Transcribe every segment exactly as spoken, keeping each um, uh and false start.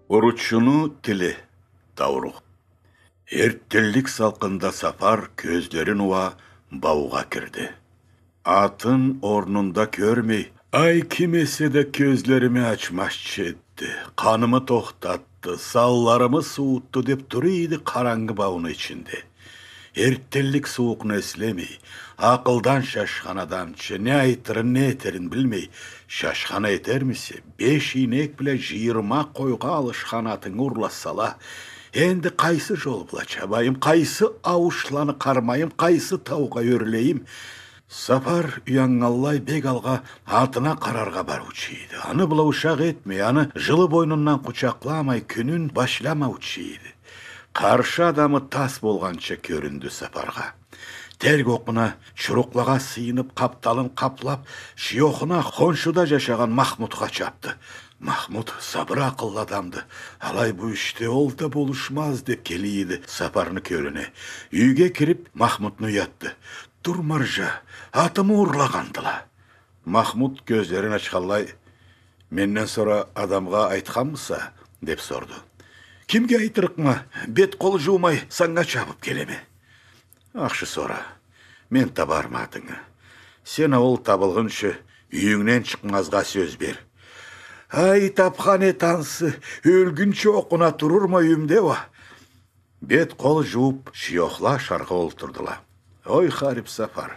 Уручуну тили. Тауруху. Эрттенлик салкъында Сапар кёзлерин ууа баугъа кирди. Атын орнунда кёрмей, ай, ким эсе да кёзлерими ачмазча этди, къанымы тохтатды, санларымы сууутду деп тура эди къарангы бауну ичинде. Эрттенлик сууукъну эслемей, акъылдан шашхан адамча, не айтырын, не этерин билмей, шашхан этермисе, беш ийнек бла жыйырма къойгъа алышхан атынгы урласала, энди къайсы жол бла чабайым, къайсы ауушланы къармайым, къайсы таугъа ёрлейим? Сапар уяннганлай бек алгъа атына къараргъа барыучу эди. Аны бла ушакъ этмей, аны жылы бойнундан къучакъламай, кюнюн башламаучу эди. Къаршы адамы тас болгъанча кёрюндю Сапаргъа. Терк окъуна, чурукълагъа сыйынып, къапталын къаплап, шуёхуна, хоншуда жашагъан Махмутха чапды. Махмут сабыр, акъыллы адамды. Алай бу ишде ол да болушмаз деп келе эди Сапарны кёлюне. Юйге кирип, Махмутну уятды. Тур, маржа, атымы урлагъандыла. Махмут кёзлерин ачханлай: «Менден сора адамгъа айтханмыса?» — деп сорду. «Кимге айтырыкъма, бет-къол жуумай, санга чабып келеме». «Ахшы, сора. Мен табарма атынгы. Сен а ол табылгъынчы юйюнгден чыкъмазгъа сёз бер». «Ай, тапхан эт ансы, ёлгюнчю окъуна турурма юйюмде уа». Бет-къол жууп, шуёхла ашаргъа олтурдула. «Ой, харип Сапар,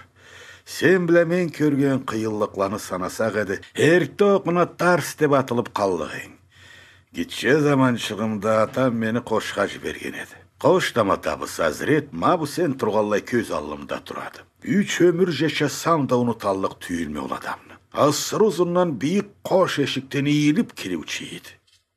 сен бла мен кёрген къыйынлыкъланы санасакъ эди, эртте окъуна тарс деп атылып къаллыкъ эдинг. Гитче заманчыгъымда атам мени къошха жиберген эди. Къош тамада бу сазрет, ма бу сен тургъанлай кёз аллымда турады. Юч ёмюр жашасам да унуталлыкъ тюйюлме ол адамны. Асыры узундан бийик къош эшикден ийилип кириучю эди.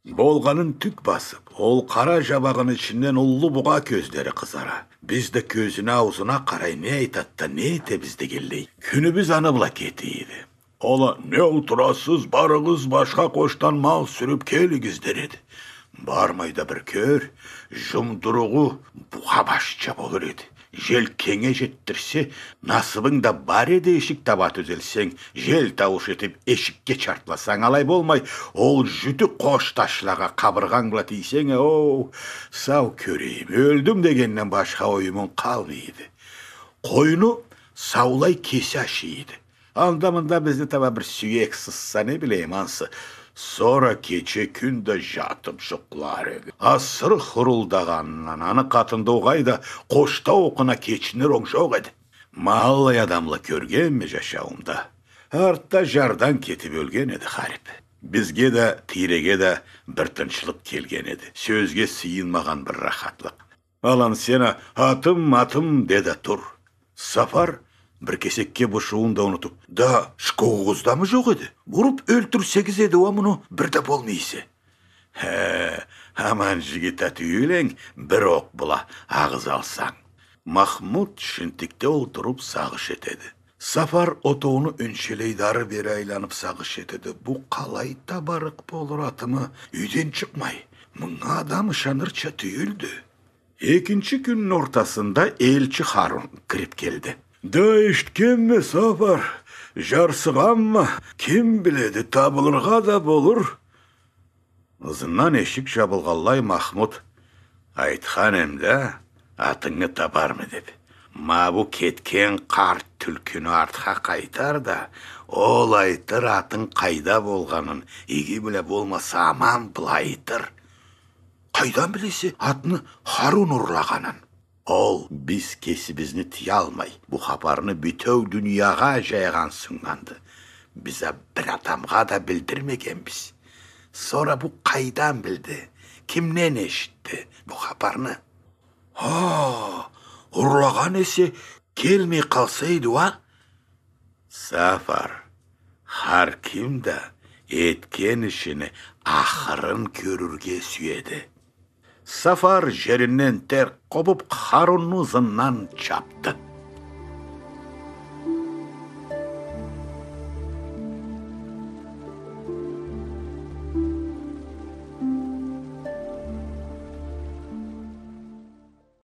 Болгъанын тюк басып, ол къара жабагъыны ичинден уллу бугъа кёзлери къызара. Биз да кёзюне, аузуна къарай, не айтады да, не этебиз дегенлей, кюнюбюз аны бла кете эди. Ол а: „Не олтурасыз, барыгъыз, башха къошдан мал сюрюп келигиз“, дер эди. Бармай да бир кёр, жумдуругъу бугъа башча болур эди. Желкенге жетдирсе, насыбынг да бар эди, эшик таба тюзелсенг, жел таууш этип, эшикге чартласанг, алай болмай, ол жютю къош ташлагъа къабыргъанг бла тийсенг а, оу, сау кёрейим, ёлдюм дегенден башха оюмунг къалмай эди. Къойну саулай кеси ашай эди. Анда-мында бизни таба бир сюек сызса, не билейим, ансы. Сора кече-кюн да жатып жукълар эди. Асыры хурулдагъанындан аны къатында угъай да, къошда окъуна кечинир онг жокъ эди. Ма аллай адамла кёргенме жашауумда. Артда жардан кетип ёлген эди харип. Бизге да, тийреге да бир тынчлыкъ келген эди. Сёзге сыйынмагъан бир рахатлыкъ. Алан сен а: „Атым, атым“, де да тур. Сапар, бир кесекге бушуун да унутуп: „Да шкогугъуз дамы жокъ эди? Уруп ёлтюрсегиз эди уа муну, бир да болмай эсе“. „Хе, аман жигит а тюйюл энг, бир окъ бла агъыз алсанг“. Махмут шинтикде олтуруп сагъыш этеди. Сапар отоуну ёнчелейди, ары-бери айланып сагъыш этеди. Бу къалай табарыкъ болур атымы, юйден чыкъмай? Мынга адам ышанырча тюйюлдю. Экинчи кюнню ортасында элчи Харун кирип келди. Да эшитгенме, Сапар, жарсыгъанма, ким биледи, табылыргъа да болур. Ызындан эшик жабылгъанлай Махмут: «Айтхан эм да, атынгы табарма деп. Ма бу кетген къарт тюлкюню артха къайтар да, ол айтыр атынг къайда болгъанын, иги бла болмаса, аман бла айтыр. Къайдан билесе атны Харун урлагъанын?» «Ол биз кесибизни тыялмай, бу хапарны бютеу дуниягъа жайгъан суннганды. Биз а бир адамгъа да билдирмегенбиз. Сора бу къайдан билди? Кимден эшитди бу хапарны?» «Хо, урлагъан эсе келмей къалса эди уа». «Сапар, хар ким да этген ишини ахырын кёрюрге сюеди». Сапар жеринден терк къобуп, Харунну ызындан чапды.